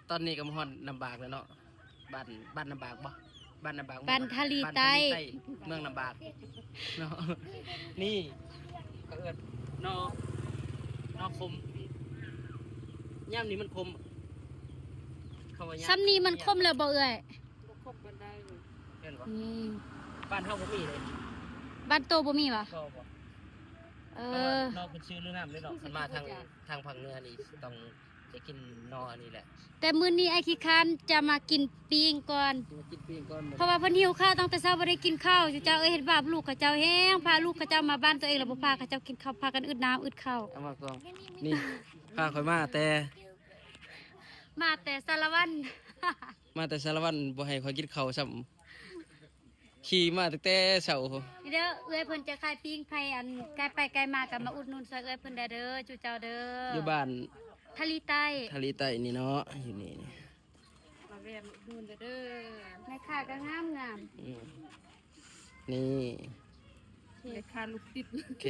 ຕອນນີ້ກໍມາຮອດນ້ຳບາກແລ້ວເນາະ. ບ້ານ ບ້ານນ້ຳບາກບໍ່? ບ້ານນ້ຳບາກ ບ້ານທະລີໃຕ້ ບ້ານທະລີໃຕ້ ເມືອງນ້ຳບາກເນາະ. ນີ້ເຂົາເອີ້ນໜໍ່ ໜໍ່ຂົມ. ຍາມນີ້ມັນຂົມ ເຂົາວ່າຍາມ ສ່ຳນີ້ມັນຂົມແລ້ວບໍ່ເອື້ອຍ? ບໍ່ຄົມປານໃດ. ແມ່ນບໍ່? ນີ້ ບ້ານເຮົາບໍ່ມີເດ້. ບ້ານໂຕບໍ່ມີຫວາ? ບໍ່ ບໍ່. ເອີ ເພາະວ່າໜໍ່ເພິ່ນຊື້ຫຼືນ້ຳເດ້ເນາະ. ຄັນມາທາງ ທາງພາກເໜືອນີ້ຕ້ອງໄດ້ກິນໜໍ່ອັນນີ້ແຫຼະ. ແຕ່ມື້ນີ້ອ້າຍຂີ້ຄ້ານຈະມາກິນປີ້ງກ່ອນ ມາກິນປີ້ງກ່ອນ ເພາະວ່າເພິ່ນຫິວເຂົ້າຕັ້ງແຕ່ເຊົ້າ ບໍ່ໄດ້ກິນເຂົ້າ. ຈຸເຈົ້າເອີຍ ເຮັດບາບລູກເຂົາເຈົ້າແຮງ ພາລູກເຂົາເຈົ້າມາບ້ານຕົວເອງແລ້ວບໍ່ພາເຂົາເຈົ້າກິນເຂົ້າ ພາກັນອຶດນ້ຳອຶດເຂົ້າ. ເອົາມາກ່ອນ ນີ້ ພາຂ້ອຍມາແຕ່ ມາແຕ່ສາລະວັນ ມາແຕ່ສາລະວັນ ບໍ່ໃຫ້ຂ້ອຍກິນເຂົ້າຊ້ຳ. ຂີ່ມາຕັ້ງແຕ່ເຊົ້າ. ນີ້ເດີ ເອື້ອຍເພິ່ນຈະຂາຍປີ້ງ ໃຜອັນໃກ້ໄປໃກ້ມາກໍມາອຸດໜູນຊ່ອຍເອື້ອຍເພິ່ນແດ່ເດີ ຈຸເຈົ້າເດີ. ຢູ່ບ້ານທະລີໃຕ້ ທະລີໃຕ້ນີ້ເນາະ ຢູ່ນີ້ ມາແວ່ມາອຸດໜູນແດ່ເດີ. ແມ່ຄ້າກໍງາມໆ ອືມ ນີ້ ແມ່ຄ້າລູກຕິດ ໂອເຄ.